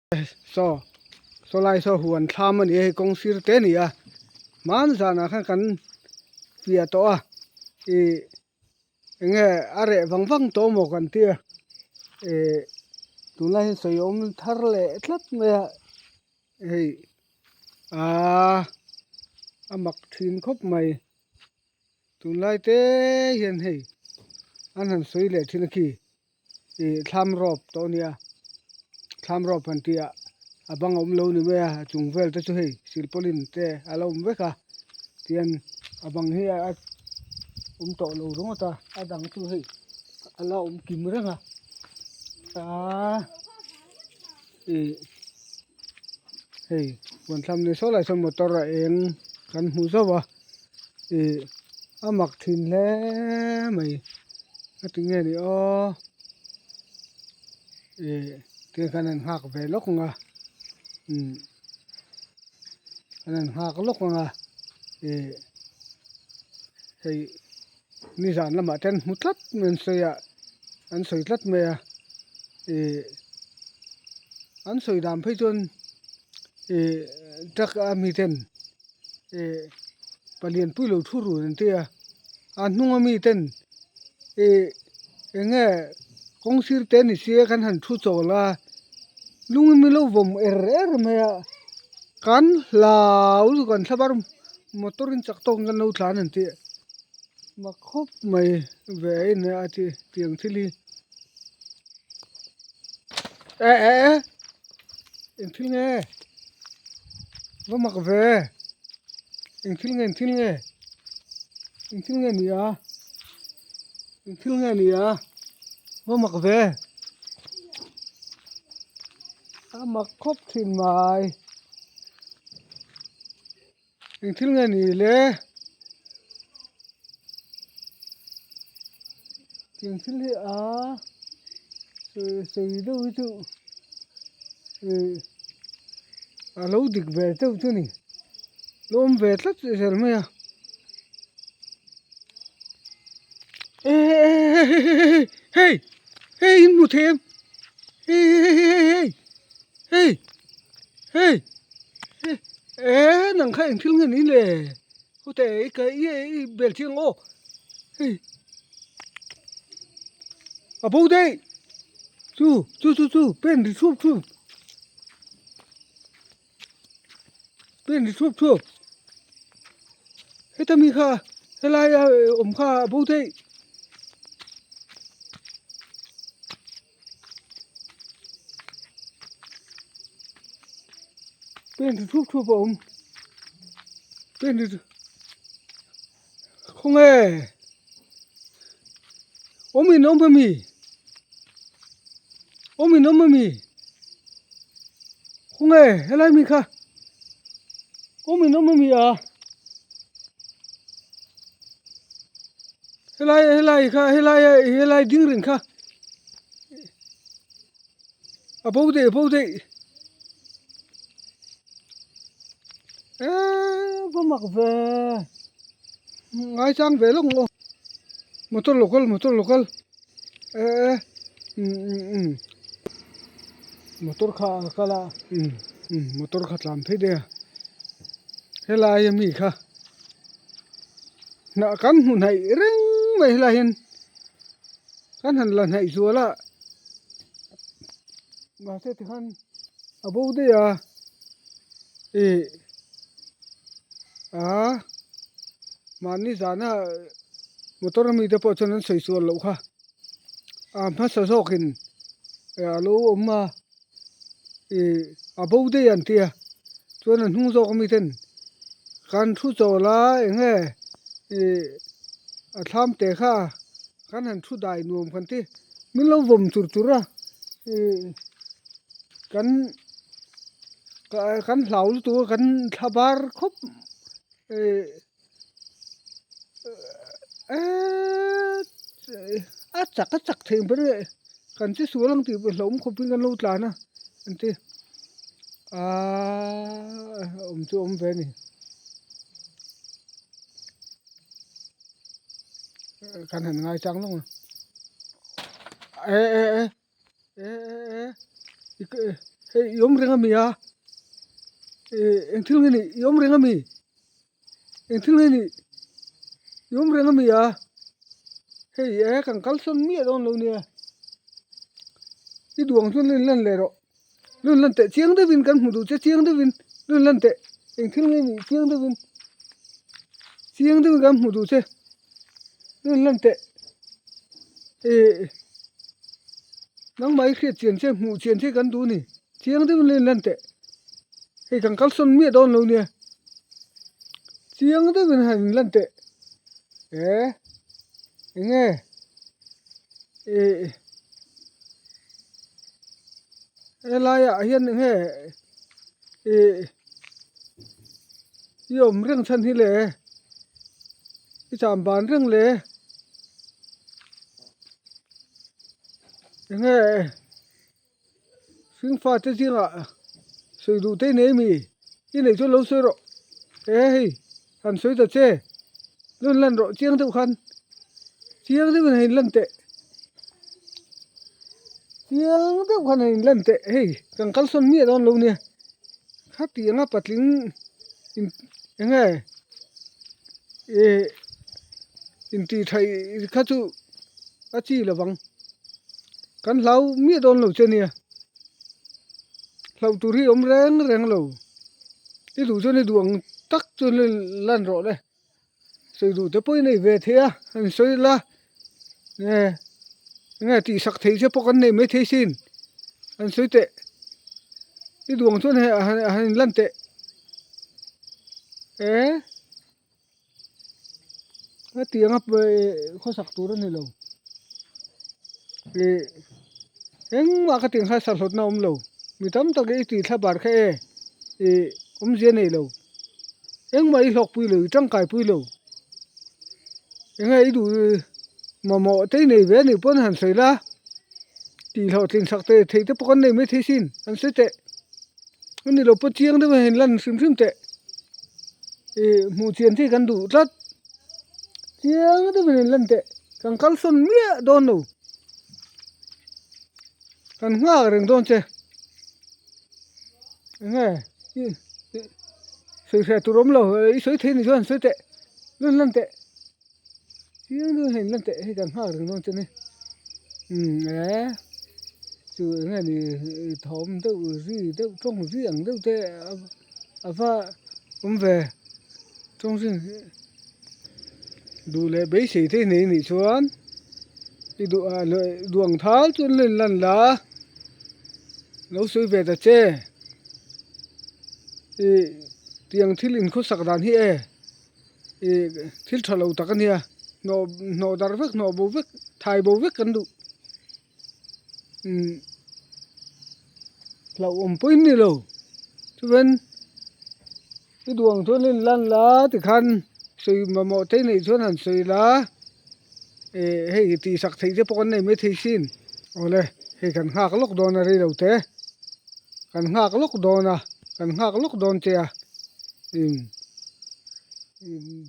Saw saw lai saw huan thlam a ni a hei kawng sir te a ni a hman zanah khan kan fiah tawh a ih eng nge a reh vang vang tawh maw kan tia ih tunlai hian sawi awm thar leh tlat mai a hei aaa a mak thin khawp mai tunlai te hian hei an han sawi leh thin a khi. Ih thlam rawp tawh a nia thlam rawp han tih ah a bang a awm lo ni mai a a chung vel te chu hei silpaulin te a lo awm vek a tihian a bang hi a awm tawh lo ringawt a a dang chu hei a la awm kim reng a aaa ih hei huan thlam ni saw lai sawn motor a eng kan hmu zauh a ih a mak thin hle mai a ti nge ni aw ih tiang khan an nghak ve lawk ang a umm an han nghak lawk ang a ih hei nizan lamah te an hmu tlat mai an sawi a an sawi tlat mai a ih an sawi dan phei chuan ih truck a mi ten ih palian pui lo thu run an ti a a hnung a mi ten ih eng nge kawng sir te ni sia kan han thu chawl a lung in lo vawm er er mai a kan hlau lutuk an thlabar motor in chak tawk in kan lo tlan an tih mak khawp mai ve a in a ti tiang thil hi eh eh eh eng thil nge va mak ve eng thil nge eng thil nge eng thil nge ni a eng thil nge ni a va mak ve a mak khawp thin mai eng thil nge ni le eng thil hi a sawi deuh hi chu ih a lo dik ve deuh chu a ni lo awm ve tlat zel mai a eh hei hei in hmu thei em hei hei hei hei hei hei hei eh nang kha eng thil nge ni le hute i ka i i bel chiang aw hei a bo daih chu chu chu chu pen ri thup thup pen ri thup thup heta mi kha helai a awm kha a bo daih. Pen ri thup thup a awm pen ri khawnge awm in awm ami awm in awm ami khawnge helai mi kha awm in awm ami a helai helai kha helai helai ding reng kha. A bo daih a bo daih eee va mak ve ngaichang ve lawk ang aw motor lo kal motor lo kal eh eh umm umm motor kha a kal a umm umm motor kha tlan phei daih a helai ami kha hnah kan hmu hnaih reng mai helai hian. Kan han la hnaih zual a mahse tikhan a bo daih a ih ah mahni zana motor ami te pawh chuan an sawi sual loh kha a hmasa zawkin a lo awm a ih a bo daih an ti a chuan a hnung zawk ami ten kan thu chawl a eng nge ih a thlam te kha kan han thu dai nuam kan ti min lo vawm chur chur a ih kan kan hlau lutuk a kan thla bar khawp ih eeee a chak a chak thei ang ber e kan che sual ang tih hlauhawm khawpin kan lo tlan a an ti aaa awm chu awm ve a ni. Kan han ngai chang lawng a eh eh eh eh eh eh. Hei i awm reng ami a? Ih eng thil nge ni i awm reng ami? Eng thil nge ni i awm reng ami a? Hei e kan kal sawn miah dawn lo nia. I duh ang chuan lo inlan leh rawh. Lo inlan teh chiang deuhin kan hmu duh che chiang deuhin lo inlan teh. Eng thil nge ni chiang deuhin chiang deuhin kan hmu duh che. Lo inlan teh. Ih nangmah i hriat chian che hmuh chian che kan duh a ni. Chiang deuhin lo inlan teh. Hei kan kal sawn miah dawn lo nia. Chiang deuhin han inlan teh. Eh eng nge ih helaiah hian eng nge ih i awm reng chhan hi le i cham ban reng le eng nge. Hringfa te zingah sawi duh te i nei mi? I neih chuan lo sawi rawh. E hei, han sawi ta che. Lo inlan rawh chiang deuh khan. Chiang deuhin han inlan teh. Chiang deuh khan han inlan teh. Hei, kan kal sawn miah dawn lo nia. Khati anga patling in eng nge ih intih thaih kha chu a chi lovang. Kan hlau miah dawn lo che nia. Hlauh tur hi awm reng reng lo. I duh chuan i duh ang tak chuan lan rawh le. Sawi duh te pawh i nei ve thei a, an sawi la. Nge nge tihsak theih che pawh kan nei mai thei sin. An sawi teh. I duh ang chuan han inlan teh. Eh. Hetiang a khawsak tur a ni lo. Ih engmah ka tih kha sahlawtna a awm lo. Mi tam tak i tih thla bar kha e ih awmzia nei lo. Engmah i hlawkpui lo i tangkaipui lo. Enge i duh mamawh te i nei ve anih pawn han sawi la. Tih hlawhtling sak te theih te pawh kan nei maithei sin an sawi teh. A ni lo pawh chiang deuh a hei lan hrim hrim teh. Ih hmuh chian te hi kan duh tlat chiang deuh in an lan teh kan kal sawn miah dawn lo kan nghak reng dawn che eng nge ih ih sawi hreh tur awm lo i sawi thei ni chuan sawi teh lan lan teh chiang deuh in hei lan teh hei kan nghak reng dawn che ni umm eh chu eng nge ni thawm deuh ri deuh tawng ri ang deuh te a. A va awm ve tawng zing duh leh beisei te nei nih chuan i duh ah leh duh ang thal chu an len lan la lo sawi ve ta che ih tiang thil inkhawsak dan hi e ih thil tha lo tak a nia hnawh hnawh darh vek hnawh bo vek thai bo vek kan duh. Umm hlauhawm pawh in ni lo chuan i duh ang chuan in lan la tikhan sawi mamawh te neih chuan han sawi la eh hei tihsak theih te pawh kan nei maithei sin awle hei kan nghak lawk dawn a rei lo te kan nghak lawk dawn a kan nghak lawk dawn che a umm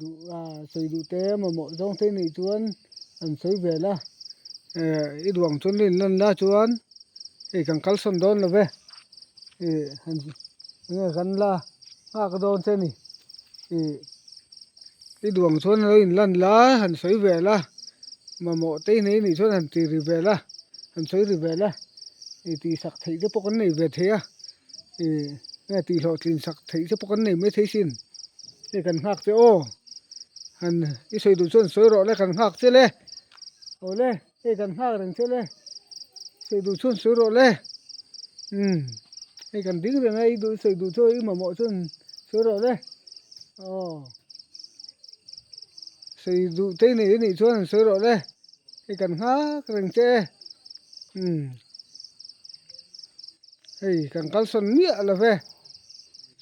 duh a sawi duh te mamawh zawng te neih chuan. An sawi vel a eh i duh ang chuan lo inlan la chuan hei kan kal sawn dawn lo ve ih han enge kan la nghak dawn che ni ih i duh ang chuan lo inlan la han sawi vel a mamawh te i nei anih chuan han ti ri vel a han sawi ri vel a ih tihsak theih te pawh kan nei ve thei a ih nge tih hlawhtlin sak theih te pawh kan nei maithei sin hei kan nghak che aw. Han i sawi duh chuan sawi rawh le kan nghak che le aw le hei kan nghak reng che le sawi duh chuan sawi rawh le umm hei kan ding reng a i duh sawi duh chuan i mamawh chuan sawi rawh le aw sawi duh te nei anih chuan han sawi rawh le hei kan nghak reng che e umm hei kan kal sawn miah lo ve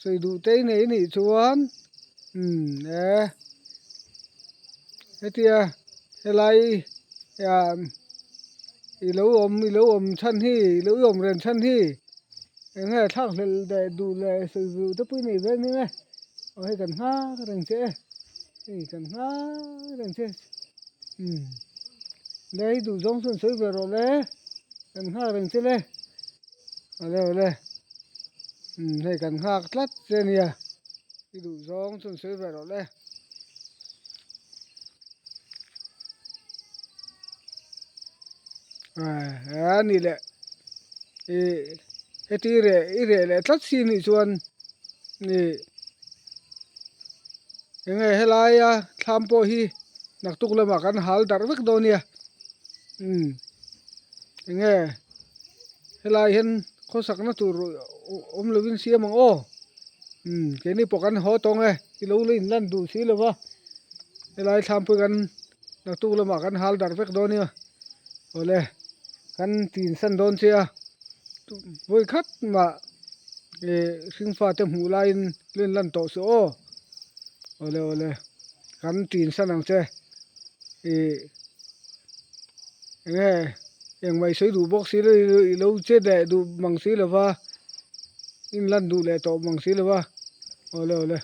sawi duh te nei anih chuan. Umm e hetia helai ah i lo awm i lo awm chhan hi i lo awm reng chhan hi eng nge thlak hlelh leh duh leh sawi duh te pawh i nei ve ania nge aw hei kan nghak reng che e hei kan nghak reng che umm le i duh zawng chuan sawi ve rawh le kan nghak reng che le awle awle. Umm hei kan nghak tlat che ania i duh zawng chu an sawi ve rawh le. A ni leh ih heti i reh i reh leh tlat si anih chuan ih eng nge helaia thlam pawh hi naktuk lamah kan hal darh vek dawn nia umm eng nge helai hian khawsakna tur awm lovin siam ang aw umm keini pawh kan haw tawng e i lo la inlan duh si lo va helai thlam pawh hi kan naktuk lamah kan hal darh vek dawn nia awle kan tinsan dawn che a vawi khat mah ih hringfa te hmuh laiin lo inlan tawh suh aw awle awle kan tinsan ang che ih enge engmah i sawi duh bawk si lo i lo che leh duh mang si lo va inlan duh leh tawh mang si lo va awle awle.